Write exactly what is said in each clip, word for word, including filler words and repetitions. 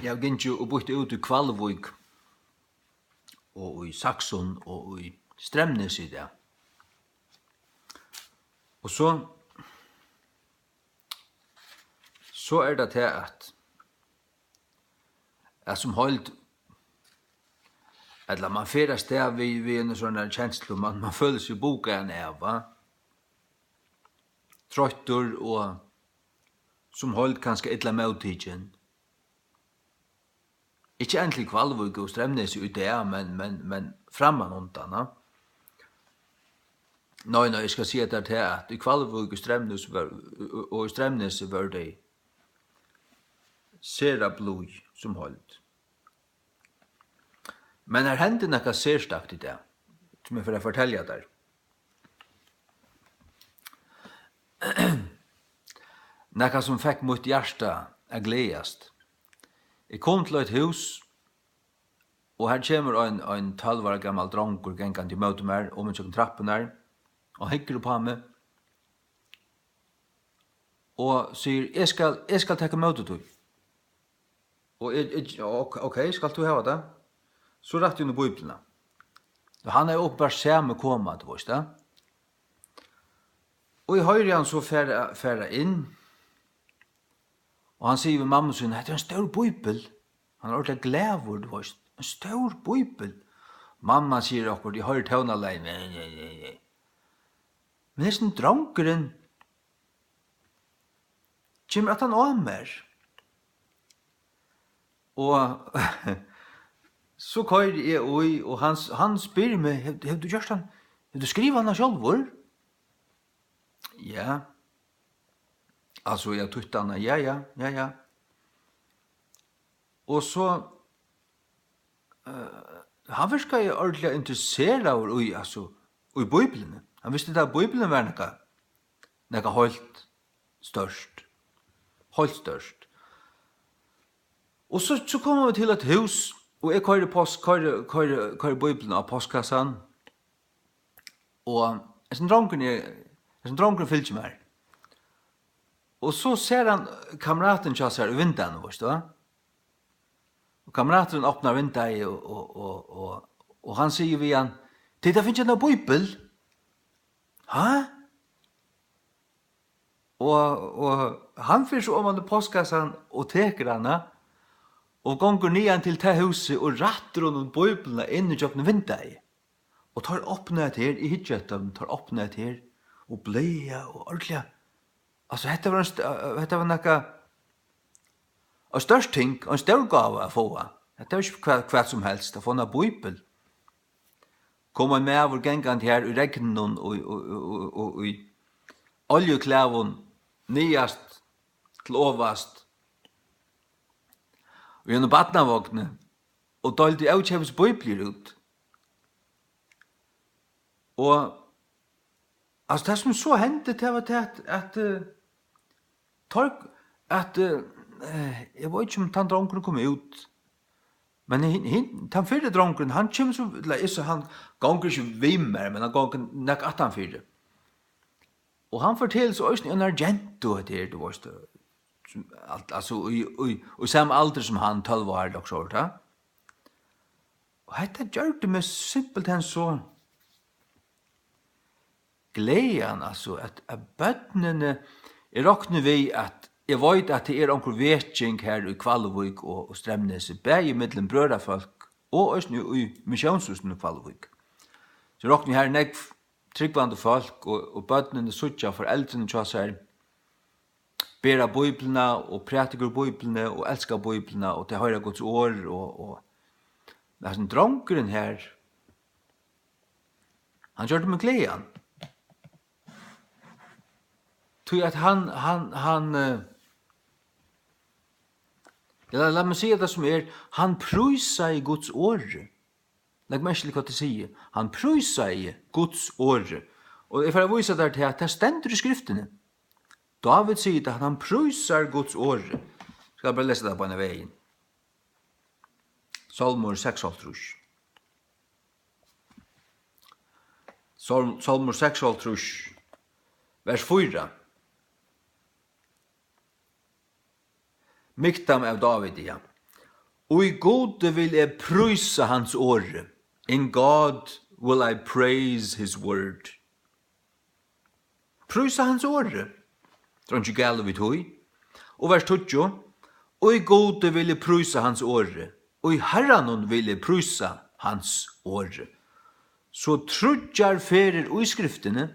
Eg havi gingið og býtt út í Hvalvík og í Saksun og í Streymnes í dag. Og so, so er tað tað, at, at sum heild, ella man fer avstað við, við eini sovorðnari kenslu, man, man følir seg bugaðan av, va? Troyttur og sum heild kanska illa móttikin. Ikki enn til Hvalvík og Streymnes í dag, men, men, men frammanundan, ha? Nei, nei, eg skal siga tær tað, at í Hvalvík og Streymnes var, og í Streymnes vóru tey sera blíð sum heild. Men har hendi nakað serstakt í dag, sum eg fari at fortelja tær. Nakað, sum fekk mítt hjarta at gleðast. Eg kom til eitt hús, og har kemur ein, ein tólv ára gamal drongur gangandi ímóti mær, oman gjøgnum trappurnar, og hyggur upp á meg, og sigur: "Eg skal, eg skal taka ímóti tí." Og eg, eg, ok, ok, skalt tú hava tað. So rætti hon í Bíbliuna. Og hann er openbart sami koma, tú veist tað. Og eg hoyri hann so fara, fara inn. Og hann sigur við mammu sína: "Hetta er ein stór bíbel." Hann er ordiliga glaður, tú veist. "Ein stór bíbel." Mamma sigur okkurt, eg hoyri tónalagið. Nei, nei, nei, nei. Men hesin drongurin kemur aftan á mær. Og so koyri eg í, og hann, hann spyr meg: "Hevur, hevur tú gjørt hann? Hevur tú skrivað hana sjálvur?" Ja. Altso, eg havi týtt hana. Ja, ja, ja, ja. Og so, eh, hann virkaði ordiliga interesseraður í, altso, í Bíbliuni. Hann visti, at Bíbliuni var nakað, nakað heilt stórt. Heilt stórt. Og so, so koma vit til eitt hús, og eg koyri post, koyri, koyri, koyri Bíbliuna á postkassan. Og hesin drongurin er, hesin drongurin fylgir mær. Og so sær hann kameratin hjá sær í vindeygað, veitst tú. Og kameraturin opnar vindeygað og, og, og, og, og hann sigur við hann: "Tit hava fingið eina bíbel?" Ha? Og, og hann fer so oman í postkassan og tekur hana og gongur niðan til tað húsið og rættir honum bíbliuna inn ígjøgnum vindeygað. Og teir opna hetta her, eg hyggi eftir teimum, teir opna hetta her og blaða og ordiliga. Altso, hetta var ein st-, eh, hetta var nakað, eitt stórt ting, ein stór gáva at fáa. Hetta var ikki hvat, hvat sum helst, at fáa eina bíbel. Kom ein maður gangandi har í regninum og, og, og, og, og í oljuklæðum niðast til ovast, í einum barnavogni, og deildi ókeypis bíbliur út. Og, altso, tað sum so hendi, tað var tað, at, at, eh, teir, at, eh, eh, eg veit ikki, um tann drongurin kom út, men hin, hin, tann fyrri drongurin, hann kemur so, ella, eg sá, hann gongur ikki við mær, men hann gongur nakað aftanfyri. Og hann fortelur so eisini um eina gentu, hetta her, tú veitst, sum, al-, altso, í, í, í sama aldri sum hann, tólv ár, ella okkurt sovorðið, ha? Og hetta gjørdi meg simpelthen so glaðan, altso, at, at børnini, eg rokni við, at eg veit, at tað er onkur veking her í Hvalvík og, og Streymnesi, bæði millum brøðrafólk og eisini í, í missiónshúsinum í Hvalvík. So rokni eg, har er nógv trúgvandi fólk, og, og børnini síggja foreldrini hjá sær bera Bíbliuna og prædika úr Bíbliuni og elska Bíbliuna, og tey hoyra Guds orð, og, og, men hasin drongurin her, hann gjørdi meg glaðan. Tí at hann, hann, hann, eh, lat, lat meg siga tað sum er, hann prísaði Guds orð. Legg merki til, hvat eg sigi. Hann prísaði Guds orð. Og eg fari at vísa tær tað, tað stendur í Skriftini. Dávid sigur tað, at hann prísar Guds orð. Skal bara lesa tað beinanvegin. Sálmur seksoghálvtrýss. Sálm-, Sálmur seksoghálvtrýss, vers fýra. Miktam av Dávidi, ja. Í Gudi vil eg prísa hans orði. In God will I praise his word. Prísa hans orði. Tað er einki galið við tí. Og vers tíggju. Í Gudi vil eg prísa hans orði. Í Harranum vil eg prísa hans orði. So tríggjar ferðir í skriftini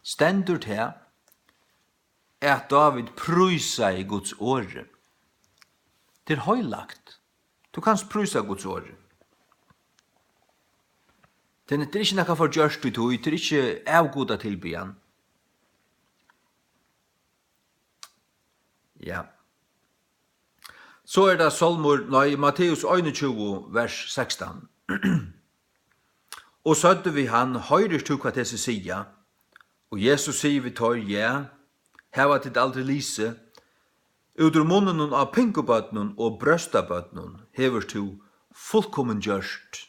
stendur tað, at Dávid prísaði Guds orði. Tað er heilagt. Tú kanst prísa Guds orði. Tað er, tað er ikki nakað forgjørt í tí, tað er ikki avgudatilbiðan. Ja. So er tað Sálmur, nei, Matteus einogtjúgu, vers sekstan. Og søgdu við hann: Hoyrir tú, hvat hesi siga? Og Jesus sigur við teir: Ja, hava tit aldri lisið: Út úr munninum á pinkubørnum og bróstabørnum hevur tú fullkomingjørt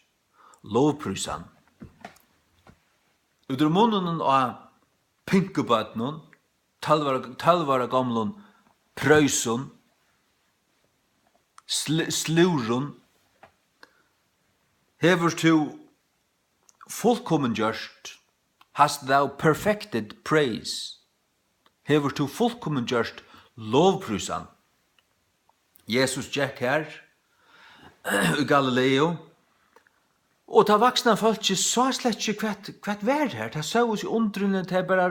lovprísan. Út úr munninum á pinkubørnum, tólv ára, tólv ára gomlum prøysum, sl-, slúðrum, hevur tú fullkomingjørt, hast thou perfected praise, hevur tú fullkomingjørt lovprísan. Jesus gekk har í Galileu, og tað vaksna fólkið sá slett ikki, hvat, hvat var har. Tað sóu seg undrini, tað bara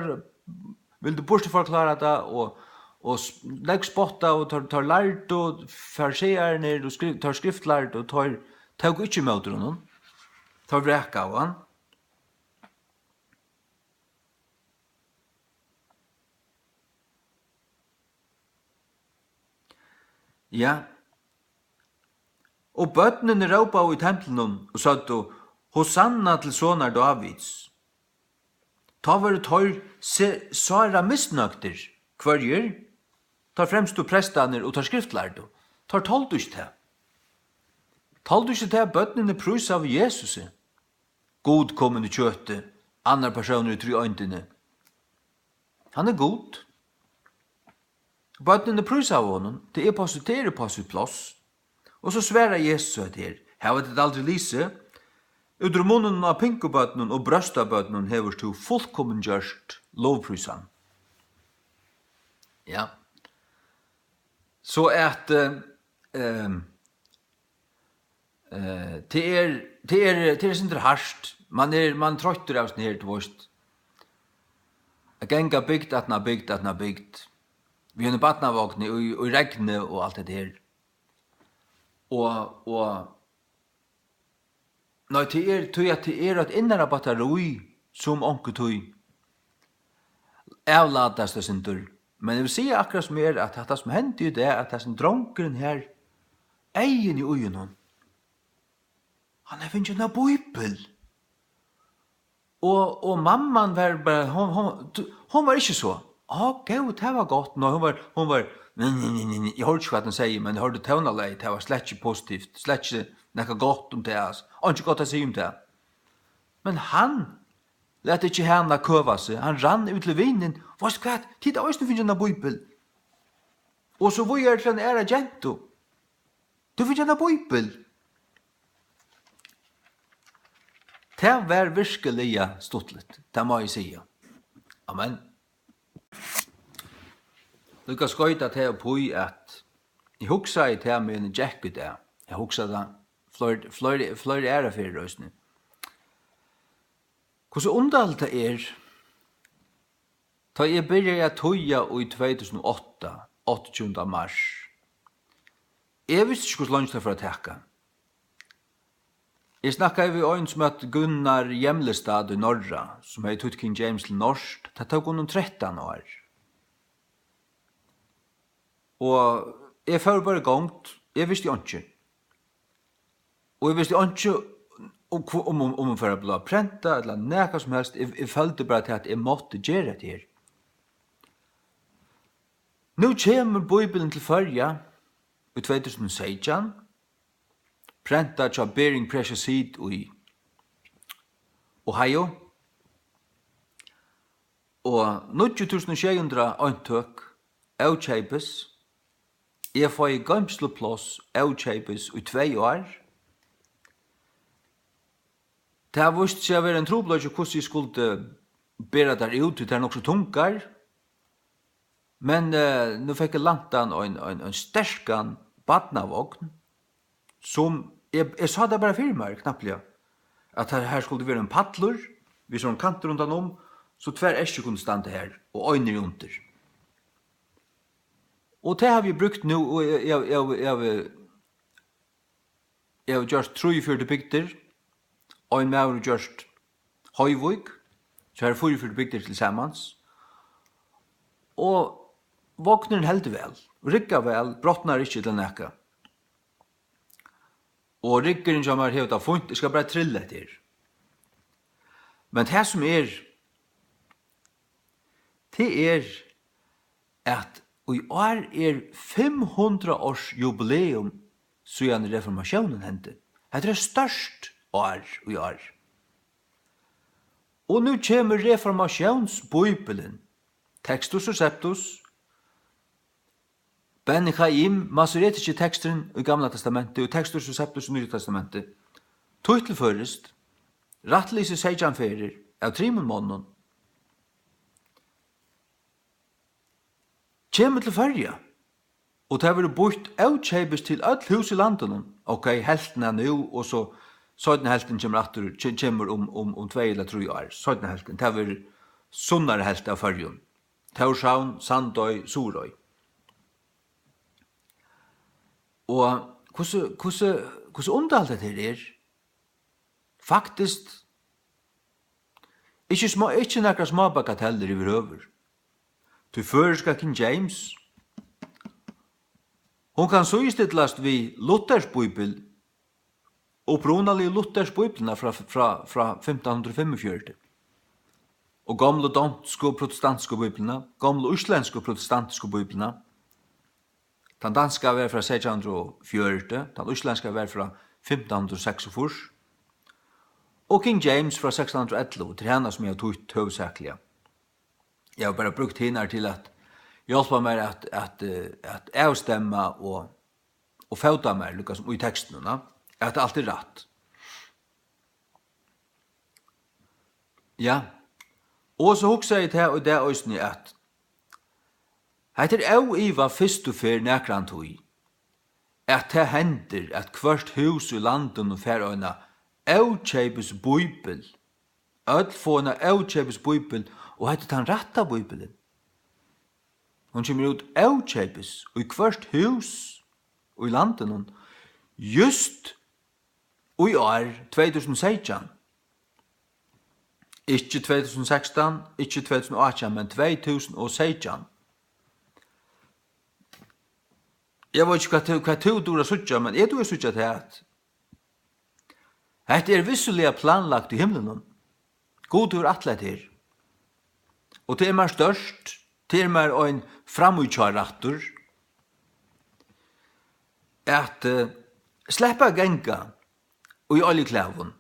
vildu burturforklára tað, og, og s-, nógv spottaðu, og teir, teir lærdu, fariseararnir og skriv-, teir skriftlærdu, teir tóku ikki ímóti honum, teir vrakaðu hann. Ja. Og børnini rópaðu í templinum og søgdu: Hosanna til sonar Dávids. Tá vóru teir se-, sára misnøgdir. Hvørjir? Teir fremstu prestarnir og teir skriftlærdu. Teir toldu ikki tað. Toldu ikki tað, børnini prísaðu Jesusi. Gud komin í kjøti, annar persónur í tríeindini. Hann er Gud. Børnini prísaðu honum, tað er upp á sí-, tað er upp á sítt pláss. Og so svarar Jesus hetta her: Hava tit aldri lisið: Út úr munninum á pinkubørnum og bróstabørnum hevur tú fullkomingjørt lovprísan. Ja. So at, eh, ehm, Eh, tað er, tað er, tað er eitt sindur hart. Man er, man er troyttur av sånn her, tú veist. At ganga bygd aftan á bygd aftan á bygd. Við einum barnavogni í, í regni og alt hetta her. Og, og, nei, tað er, tí at tað er eitt innara battarí, sum onkuntíð avlatast eitt sindur. Men eg vil siga akkurát sum er, at hatta sum hendi í dag, at hasin drongurin her, eyguni í honum, hann hevði fingið eina bíbel. Og, og mamman var bara, hon, hon, hon var ikki so: Á, góð, tað var gott. Nei, hon var, hon var, nei, nei, nei, nei, nei. Eg hoyrdi ikki, hvat hon segði, men eg hoyrdi tónalagið, tað var slett ikki positivt, slett ikki nakað gott um tað, altso. Einki gott at siga um tað. Men hann læt ikki hana køva seg. Hann rann út til vinin. Veitst hvat? Tit hava eisini fingið eina bíbel. Og so víðari til eina aðra gentu. Tú fingið eina bíbel. Tað var virkiliga stuttligt, tað má eg siga. Amen. Nú skal skoyta tað upp í, at eg hugsaði tað, meðan eg gekk í dag. Eg hugsaði tað fleiri, fleiri, fleiri aðrar ferðir eisini. Hvussu undarligt tað er, tá eg byrjaði at týða í tvey túsund og átta, áttaogtjúgunda mars, eg visti ikki, hvussu leingi tað fór at taka. Eg snakkaði við ein, sum æt Gunnar Hjemlestad í Norra, sum hevði týtt King James til norskt. Tað tók honum trettan ár. Og eg fór bara í gongd. Eg visti einki. Og eg visti einki um, um, um, um hon fór at blíva prentað ella nakað sum helst. Eg, eg føldi bara til, at eg mátti gera hetta her. Nú kemur Bíbilin til Føroya í tvey túsund og seytjan, prentað hjá Bearing Precious Seed í Ohio, og níggju túsund og sjey hundrað eintøk, ókeypis. Eg fái goymslupláss ókeypis í tvey ár. Tað vísti seg at vera ein trupulleiki, hvussu eg skuldi bera tær út, tí tær eru nokk so tungar. Men, eh, nú fekk eg lænt ein, ein, ein sterkan barnavogn, sum eg, eg sá tað bara fyri mær, knappliga, at her, her skuldi vera ein pallur við sovorðnum kanti rundan um, so tvær eskjur kundu standa har, og ein niðriundir. Og tað havi eg brúkt nú, og eg, eg, eg, eg, eg, eg havi gjørt trýogfjøruti bygdir, ein maður hevur gjørt Hoyvík, so har eru fýraogfjøruti bygdir til samans. Og vognurin heldur væl, riggar væl, brotnar ikki ella nakað. Og riggurin hjá mær hevur tað fínt, eg skal bara trilla eftir. Men tað sum er, tað er, at í ár er fimm hundrað árs jubileum, síðan reformatiónin hendi. Hetta er eitt stórt ár í ár. Og nú kemur reformatiónsbíbilin, Textus Receptus, Ben Chaim, Masoretiski teksturin í Gamla Testamenti og Textus Receptus í Nýggja Testamenti, týtt til føroyskt, rættlisin seytjan ferðir av trimum monnum, kemur til Føroya, og tað verður býtt ókeypis til øll hús í landinum. Ok, helvtina nú, og so seinna helvtin kemur aftur, ke-, kemur um, um, um tvey ella trý ár. Seinna helvtin, tað verður sunnara helvt av Føroyum. Tórshavn, Sandoy, Suðuroy. Og hvussu, hvussu, hvussu undarligt hetta her er. Faktiskt, ikki smá, ikki nakrar smábagatellir yvirhøvur. Tí føroyska King James, hon kann síðustillast við Luthers bíbil, upprunaligu Luthers bíblina frá, frá, frá fimtan hundrað og fimmogfjøruti, og gomlu donsku protestantsku bíblina, gomlu íslendsku protestantsku bíblina. Tann danska var frá seytjan hundrað og fjøruti, tann íslendska var frá fimtan hundrað og seksogfýrs, og King James frá sekstan hundrað og ellivu, tað er hana, sum eg havi týtt høvuðsakliga. Eg havi bara brúkt hinar til at hjálpa mær at, at, eh, at avstemma og, og fóta mær, líka sum í tekstinum, na? At alt er rætt. Ja. Og so hugsaði eg tað í dag eisini, at hetta er óivað fyrstu ferð nakrantíð, at tað hendir, at hvørt hús í landinum fær eina ókeypis bíbil. Øll fáa eina ókeypis bíbil, og hetta er tann rætta bíbilin. Hon kemur út ókeypis í hvørt hús í landinum, júst í ár tvey túsund og seytjan. Ikki tvey túsund og sekstan, ikki tvey túsund og átjan, men tvey túsund og seytjan. Eg veit ikki, hvat tú, hvat tú dugir at síggja, men eg dugi at síggja tað, at hetta er vissuliga planlagt í himlunum. Gud hevur ætlað hetta her. Og tað er mær stórt, tað er mær ein framíhjárættur, at, eh, sleppa at ganga í oljuklæðum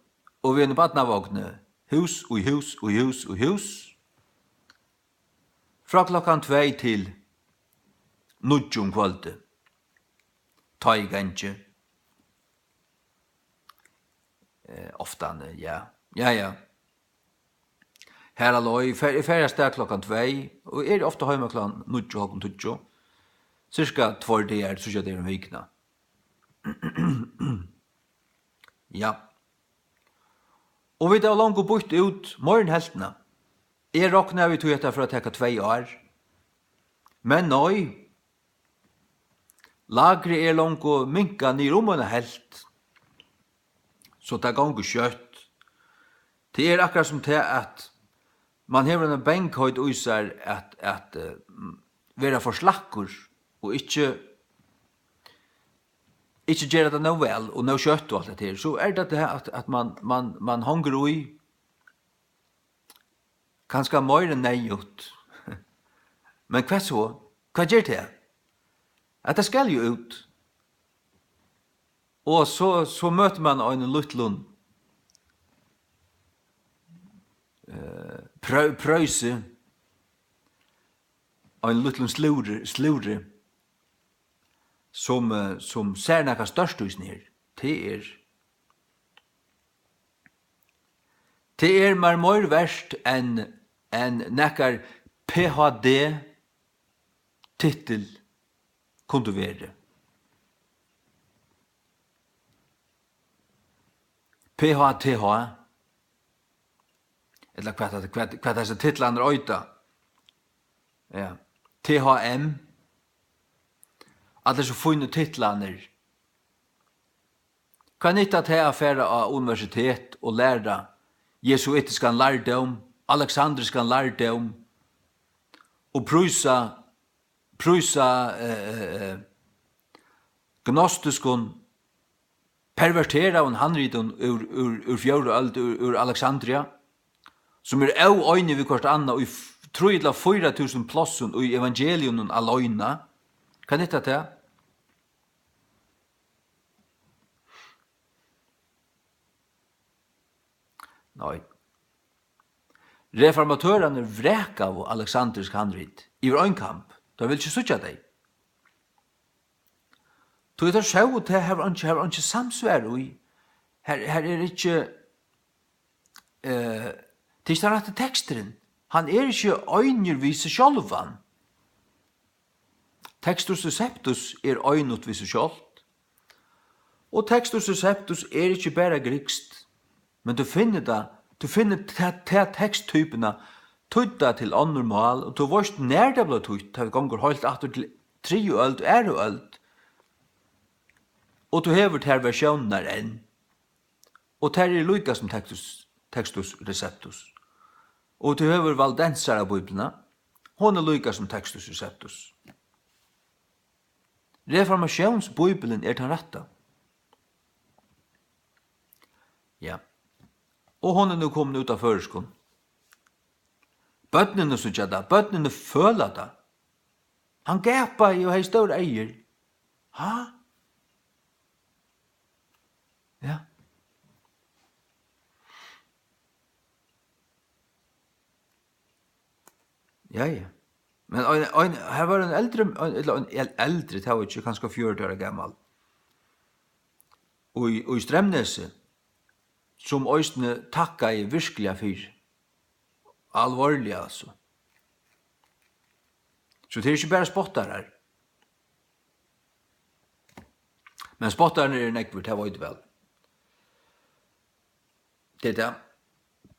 og við einum barnavogni, hús í hús í hús í hús, frá klokkan tvey til níggju um kvøldið. Tá eg gangi. Eh, ofta, ja. Ja, ja. Har á leið, fer, eg fari avstað klokkan tvey, og eri ofta heima klokkan níggju, hálvgum tíggju. Cirka tveir dagar, tríggjar dagar um vikuna. Ja. Og vit hava longu býtt út meira enn helvtina. Eg roknaði við tí, hetta fer at taka tvey ár. Men nei, lagrið er longu minkað niður um eina helvt. So tað gongur skjótt. Tað er akkurát sum tað, at mann hevur eina bangheit í sær at, at, eh, vera for slakkur og ikki, ikki gera tað nóg væl og nóg skjótt og alt hetta her. So er tað tað, at, at mann, mann, mann hongur í, kanska meira enn neyðugt. Men hvat so? Hvat ger tað? At tað skal jo út. Og so, so møtir mann einum lítlum, eh, prø-, prøysi, einum lítlum slúri, slúri, sum, eh, sum sær nakað stórt í sum her. Tað er, tað er mær meir vert enn, enn nakar P H D titil kundi verið. P H T H, ella hvat, hvat, hvat hesar titlarnir eita. Ja. T H M. Allir so fínu titlarnir. Hvat nyttar tað at fara á universitet og læra jesuitiskan lærdóm, aleksandriskan lærdóm, og prísa, prísa, eh, eh, eh, gnostiskum, perverteraðum handritum úr, úr, úr fjórðu øld, úr, úr Alexandria, sum eru óeinig við hvørt annað í f-, trý ella fýra túsund plássum í evangeliunum aleina? Hvat nyttar tað? Nei. Reformatørarnir vrakaðu aleksandrisk handrit yvir ein kam. Teir vildu ikki síggja tey. Tí teir sóu tað, har var einki, har var einki samsvar í. Har, har er ikki, eh, tað er ikki tann rætti teksturin. Hann er ikki einur við seg sjálvan. Textus Receptus er einugt við seg sjálvt. Og Textus Receptus er ikki bara grikskt, men tú finnur tað, tú finnur ta, ta teksttypuna týdda til onnur mál, og tú veist, nær tað bleiv týtt, tað gongur heilt aftur til triðju øld, aðru øld, og tú hevur tær versjónirnar enn. Og tær eru líka sum Textus, Textus Receptus. Og tú hevur Valdensarabíbliuna, hon er líka sum Textus Receptus. Reformatiónsbíblian er tann rætta. Ja. Og hon er nú komin út á føroyskum. Børnini síggja tað, børnini føla tað. Hann gapaði og hevði stór eygu. Ha? Ja. Ja, ja. Men ein, ein, har var ein eldri, ein, ella ein el-, eldri, tað var ikki, kanska fjøruti ára gamal. Og í, og í Streymnesi, sum eisini takkaði virkiliga fyri. Alvorliga, altso. So tað er ikki bara spottarar. Men spottararnir eru nógvir, tað veit eg væl. Tað er tað.